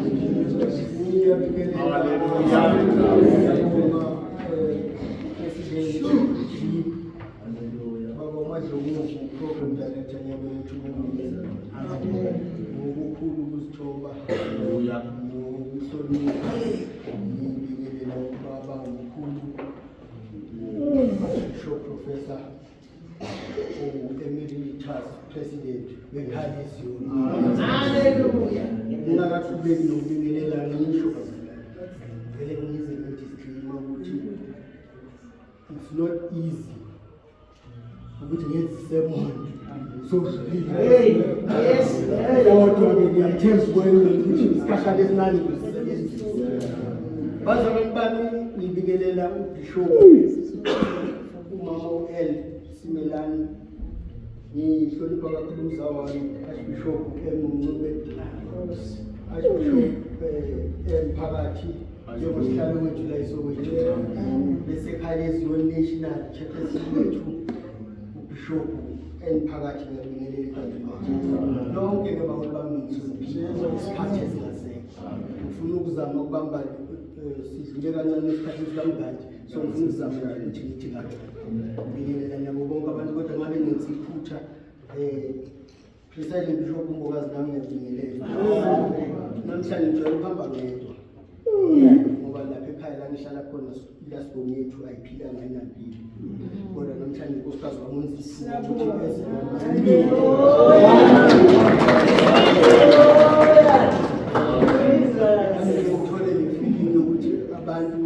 Ngiyabingelela. Ngiyabonga President Baba uMadlokovu, Program Director, ngiyabonga ukuthi ungibiza. Ngokukhulu ukuzithoba nokuhlonipha ngibingelela ubaba omkhulu Archbishop Professor Emeritus President weKhaleziyoni. Hallelujah. Ngingakaqhubeki nokubingelela ngisho bazalwane. Vele ngize nge-disclaimer ukuthi it's not easy ukuthi ngenze isemon sodlulile. Hey, yes. Kodwa-ke ngiyamthemba ukwena ukuthi isikhashana esincane ngizisebenzise. Bazalwane bami ngibingelela uBishop umama u-L Simelani ngihlonipha kakhulu umza wami Archbishop M Mncube Archbishop M Phakathi njengosihlalo wethu la eSoweto bese ekhaya National Chairperson wethu uBishop N Phakathi ngiyabingelela ebandleni lonke ke baholi bami isikhathi esingasekho ngifuna ukuzama ukubamba sidlule kancane esikhathini sikamngadi so ngifuna ukuzama nje ukuthi ngithi kancane ngibingelela nabo bonke abantu kodwa ngabe ngenza iphutha um presiding bishop uMbokazi nami ngiyabingelela namhlanje ngijwayele ukuhamba ngedwa ngoba lapha ekhaya la ngihlala khona ilasibongi yethu ayiphilanga ayinampilo kodwa namhlanje unkosikazi wami wenza isithuba ukuthi eze nami. Ngithole le-feeling yokuthi abantu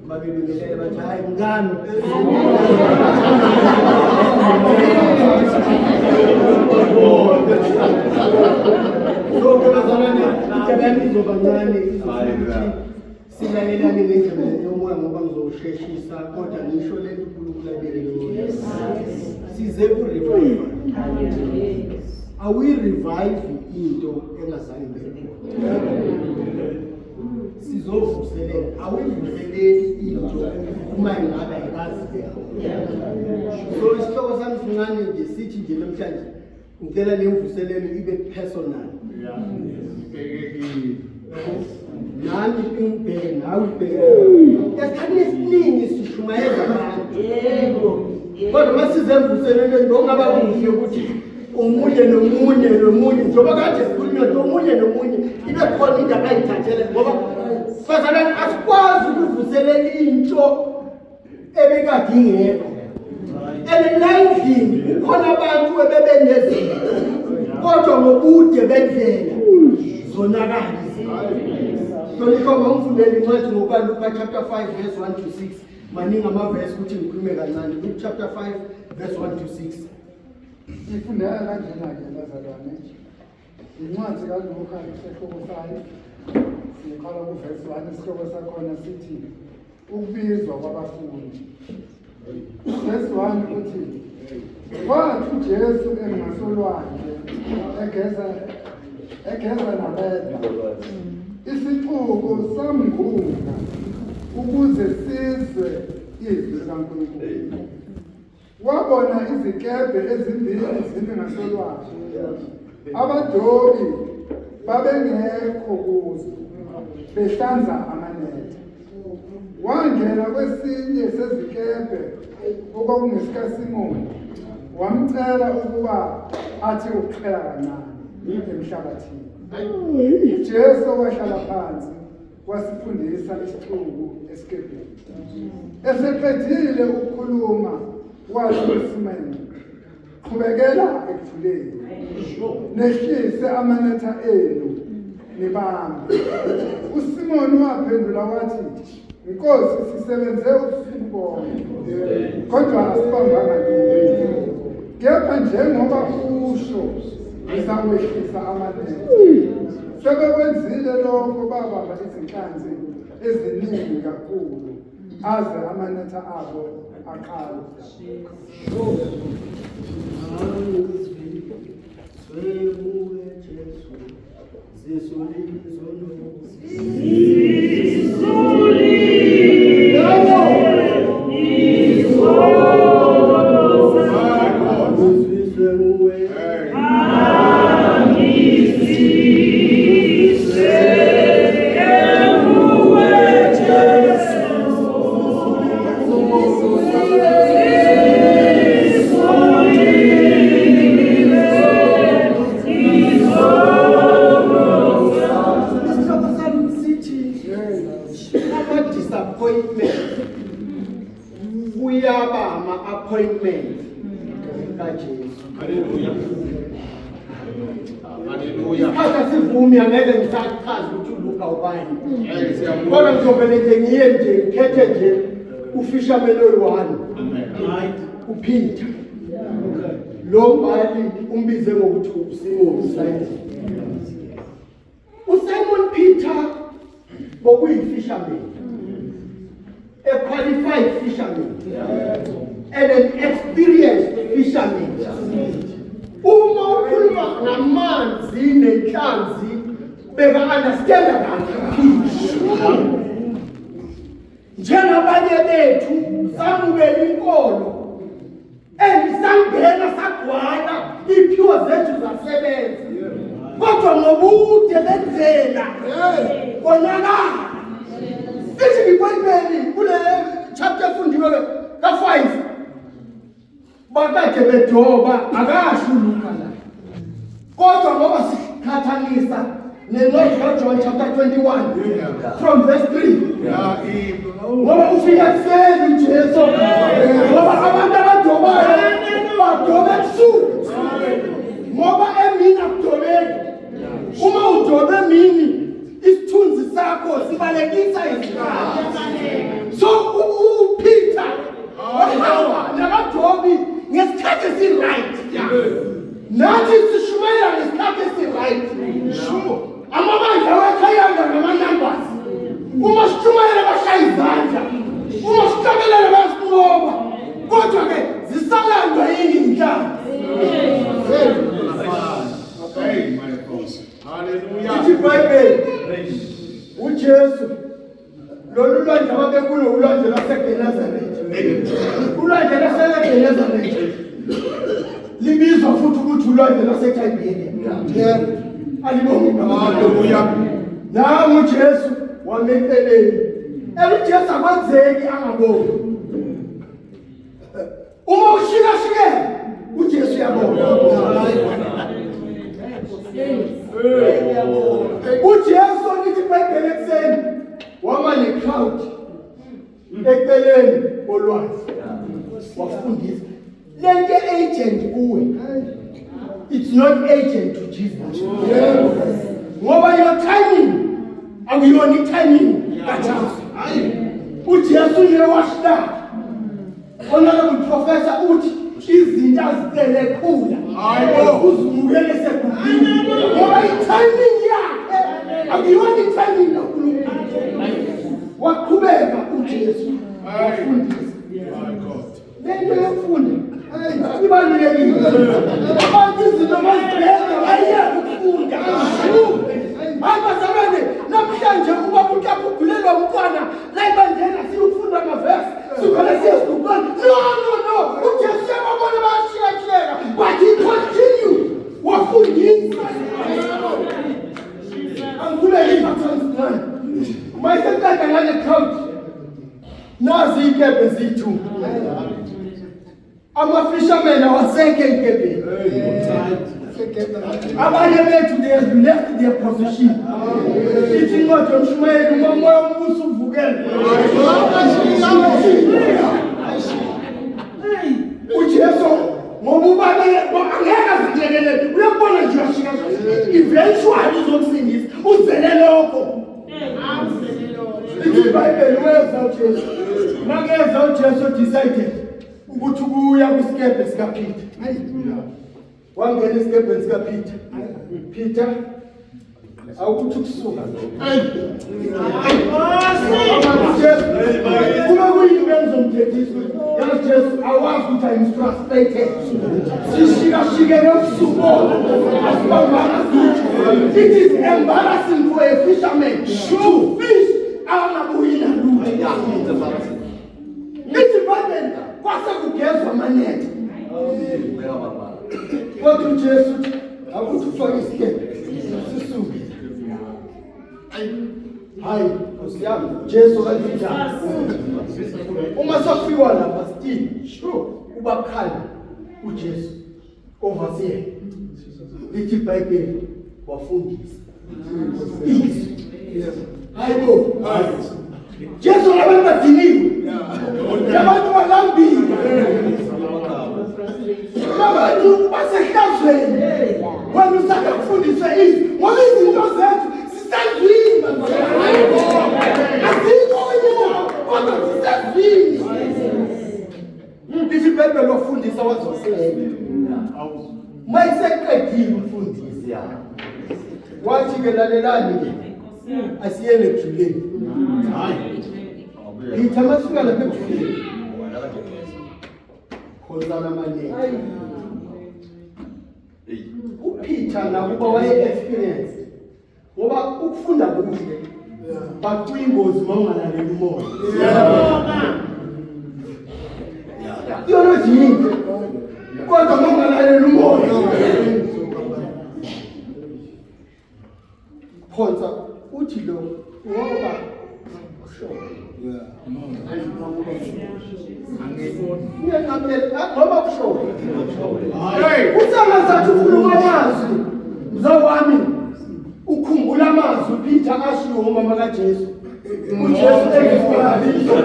babebingelele bathi hayi mngani so ke bazalwane indaba yami izoba ncane izofuna ukuthi silalelane ngendlela yomoya ngoba ngizosheshisa kodwa ngisho le nto uNkulunkulu ayibekele size ku-revival awuyi-revive into engazange ibe khona sizovuselela awuyivuseleli into uma ingabe ayikazi so isihloko sami sincane nje sithi nje namhlanje ngicela le mvuselelo ibe personal nami ingibheke nawe ibheke esikhathini esiningi sishumayeza abantu kodwa uma size emvuselelweni bokungaba kuhle ukuthi omunye nomunye nomunye njengoba kade sikhulunywa nje omunye nomunye ibe khona indaba ayithathele ngoba bazalwane asikwazi ukuvuselela into ebekade ingekho and la endlini kukhona abantu ebebenezinto kodwa ngobude bendlela zonakala hlonishwa ngomfundela incwadi ngokukaLuka chapter 5 verse 1 to 6 maningi amavesi ukuthi ngikhulume kancane Luke chapter 5 verse 1 to 6 Ifundeka kanjena-ke bazalwane incwadi kaLuka isehluko 5 siqala kuvesi 1 isihloko sakhona sithi ukubizwa kwabafundi verse 1 uthi kwathi uJesu engasolwandle egeza egeza nabedwa isixuku samngunga ukuze sizwe izwi likaNkulunkulu Wabona izikebhe ezimbili zimi ngasolwandle. Abadobi babengekho kuzo, behlanza amanetha. Wangena kwesinye sezikebhe okwakungesikaSimoni, wamcela ukuba athi ukuqhela kancane emhlabathini. UJesu wahlala phansi wasifundisa isixuku esikebheni. Eseqedile ukukhuluma wathi kuSimoni, qhubekela ekujuleni, nehlise amanetha enu nibambe. USimoni waphendula wathi, Nkosi, sisebenze ubusuku bonke, kodwa asibambanga lutho. Kepha njengoba usho, ngizawehlisa amanetha. Sebekwenzile lokho babamba izinhlanzi eziningi kakhulu aze amanetha abo aqala. Appointment kuyaba ama-appointment kaJesu. Haleluya. Haleluya. Isikhathi asivumi, angeke ngisachaza ukuthi uLuka ubani. Hey, siyabonga. Kodwa ngizovele nje ngiye nje ngikhethe nje ufisherman oyi-one, uPeter. Lo mbhali umbize ngokuthi uSimon, Simon. USimon Peter bokuyifisherman, a qualified fisherman and an experienced fisherman. Uma ukhuluma ngamanzi nenhlanzi, beka understand kahle Peter. Njengabanye bethu samukela inkolo and sangena sagcwala, iphiwo zethu zasebenza, kodwa ngobude bendlela konakala. Ithi iBhayibheli kule chapter efundiwe ka-5, bakade bedoba. Akasho uLuka la, kodwa ngoba siqhathanisa nencwadi kaJohn chapter 21 from verse 3, ngoba ufika ekuseni uJesu, ngoba abantu abadobayo badoba ebusuku, ngoba emini akudobeki. Uma udobe emini, isithunzi sakho sibalekisa isikhathi. So uPeter wahamba nabadobi ngesikhathi esi-right. Nathi sishumayela ngesikhathi esi-right. Amabandla wethu ayanda ngama-numbers. Uma sishumayela bashaya izandla, uma sihlabelela bayasinqoba, kodwa-ke zisalandwa yini inhlanzi? Hey, my God. Hallelujah. Ithi iBhayibheli, uJesu, lolu lwandle ababekulo ulwandle lwaseGenezaretha. Ulwandle lwaseGenezaretha libizwa futhi ukuthi ulwandle lwaseTiberiya. Alibonge igama. Hallelujah. Nangu uJesu wameceleni. UJesu akwenzeki angaboni. Uma ushikashikela, uJesu uyabona. UJesu, lithi iBhayibheli, ekuseni wama necrowd eceleni kolwandle, wafundisa. Lento urgent kuwe, it's not urgent to Jesus, ngoba your timing akuyona i-timing kaJesu. UJesu unewashlakhe. Honorable Professor uthi izinto azicele khula uzimukele segugile, ngoba i-timing yakhe akuyona i-timing kaNkulunkulu. Waqhubeka uJesu wafundisa. My God. Lento yokufunda ibalulekile. Abantu izinto bazibheka, bayeke ukufunda. Hayi bazalwane, namhlanje ubaba uTapu ugulelwa umntwana la ibandleni, asiyukufunda amavesi, sikhona siye esiguqweni. No, no, no, uJesu uyababona bayashikashika, but he continue, wafundisa. Angikhuleke imathani uma iseqeda ngale crowd. Nazi iy'kebhe ziyi-two, ama-fishermen awasekho ey'kebheni. Abanye bethu, they have left their position. Ithi incwadi yomshumayeli, uma umoya wombuso uvukele. UJesu ngoba ubabele angeke azilekelele, uyakubona nje uyashika, eventually uzokusindisa, uzele lokho. Ithi iBhayibheli weza uJesu. Makeza uJesu, decided ukuthi kuya kwisikebhe sikaPeter. Wangena esikebheni sikaPeter. Peter, awukuthi kusuka Jesu, kube kuyini bengizomthethisa? Yazi Jesu, awazi ukuthi I'm frustrated, sishikashikele ubusuku asibambanga lutho. It is embarrassing for a fisherman to fish angabuyi nalutho. Lithi iBhayibheli kwase kugezwa amanethe, kodwa uJesu uthi akuthi ufake isikebhe sisuke. Hayi Nkosi yami, Jesu kanjani uma sokufikwa lapha, still sure uba calm uJesu overseer. Lithi iBhayibheli wafundisa izwi. Hayibo, Jesu labantu badiniwe, labantu balambile, labantu basehlazweni. Wena usake kufundiswe izwi, ngoba izinto zethu zisezwini. Azikho kwenye indawo, kodwa zisezwini. Lithi iBhayibheli wafundisa wazoqeda. Uma iseqedile umfundisi wathi-ke lalelani-ke asiyeni ekujuleni. Ngithi amasifika lapha ekujuleni khonsana amaningi. UPeter nakuba waye-experience ngoba ukufunda kuhle but kuyingozi uma ungalaleli umoya. Theology yinto kodwa uma ungalaleli umoya. Phonsa uthi lo ngoba ngoba kusho usangazathi ukhuluma amazwi mzawami ukhumbula amazwi uPeter ashiwo umama kaJesu uJesu engesimangaliso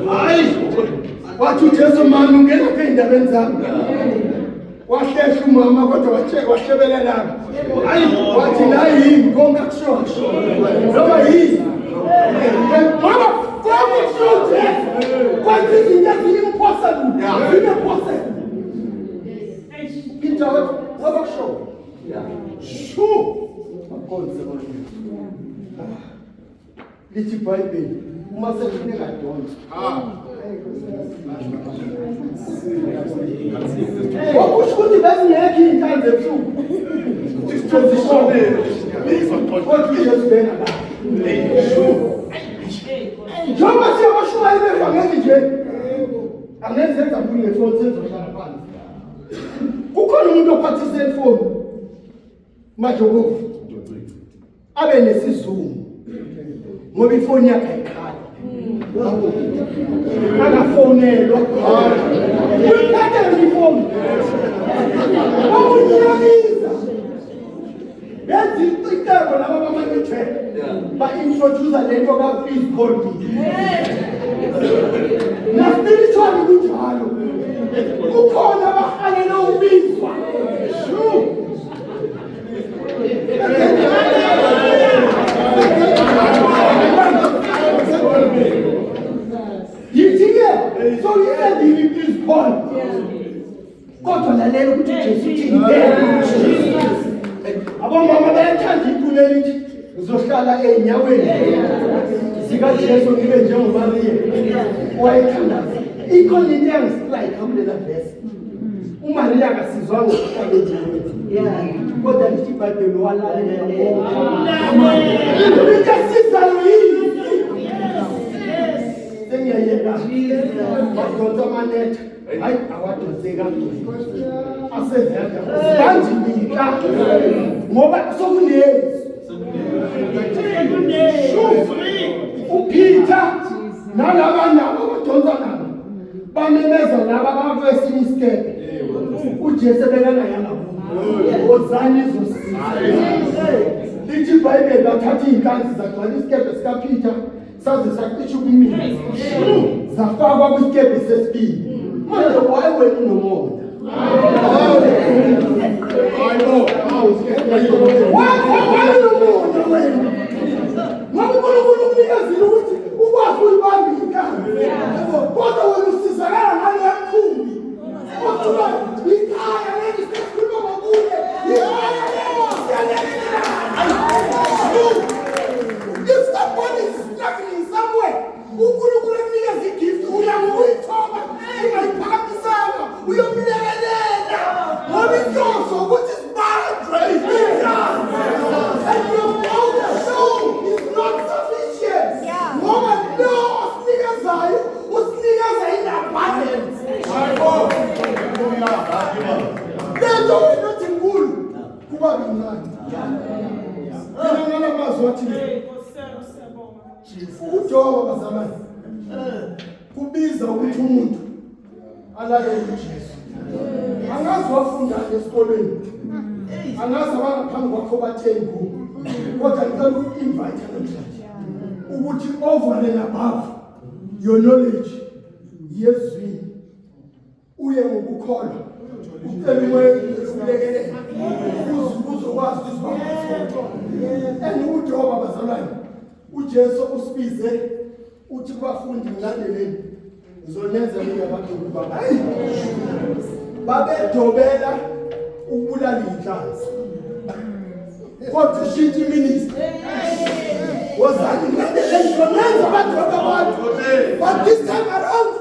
hayi wathi uJesu mama ungena phi endabeni zami wahlehla umama kodwa wahlebelelana hayi wathi la yini konke akusho noma yini ngoba konke kusho uJesu kwenza izinto eziyi-impossible zibe possible Peter wathi ngoba kusho shu makonze lithi iBhayibheli uma sekufuneka adonse okusho ukuthi bezingekho iy'nhlanzi ebusuku kodwa uJesu bengalaphi njengoba siyabashumayeli bevangeli nje angenze example ngefoni sengizohlala phansi kukhona umuntu ophatha iselfoni madlokovu abe nesizungu ngoba ifoni yakhe ayikhali akafonelwa uyiphathele ifoni omunye benza icebo laba bama-network ba-introduce le nto ka-please call me na-spiritually kunjalo kukhona abahalele ukubizwa Yithi-ke sowuyisendile please call kodwa lalela ukuthi uJesu uthini abomama bayathanda iculo elithi ngizohlala ey'nyaweni zikaJesu ngibe njengoMariya owayethandaza ikhona into engistrike kulela vesi uMariya akasizwanga ukuhlala enyaweni kodwa lithi ibhayibheli walalela into esizayo yini sengiyayeka badonsa amanetha hayi awadonseka asezibanjinika ngoba sokunezi uPeter nalaba nabo abadonsa nabo bamemeza laba bakwesinye isikebhe uJesu ebekangayanga kubo wozani izosiza lithi ibhayibheli bathatha iy'nhlanzi zagcwala isikebhe sikaPeter saze sacisha ukumila zafakwa kwisikebhe sesibili manje why wena unomona why unomona wena ngoba uNkulunkulu ukunikezile ukuthi ukwazi uyibamba inhlanzi kodwa wena usizakala ngaleya mkhumbi othiwa ikhaya leli sesikhuluma ngokunye ikhaya leli siyalekelelana if somebody is struggling somewhere uNkulunkulu ekunikeza igift uya ngokuyithoba ungayiphakamisanga uyomlekelela ngoba inhloso ukuthi sibanjwe inhlanzi and your own show is not sufficient ngoba lo osinikezayo usinikeza in abundance lento wena othi nkulu kuba bincane mina ngala mazwi athi ukudoba bazalwane kubiza ukuthi umuntu alalele uJesu angazi wafundani esikolweni angazi abangaphambi kwakho batheni kubo kodwa ngicela uku-invite namhlanje Ukuthi over and above your knowledge yezwini uye ngokukholwa ucela umoya ukulekelela uzokwazi ukuthi and ukudoba bazalwane uJesu usibize uthi kubafundi ngilandeleni ngizonenza mina abantu baba hayi babedobela ukubulala inhlanzi kodwa ushintsha iministry wozani ngilandeleni ngizonenza abantu abantu but this time around.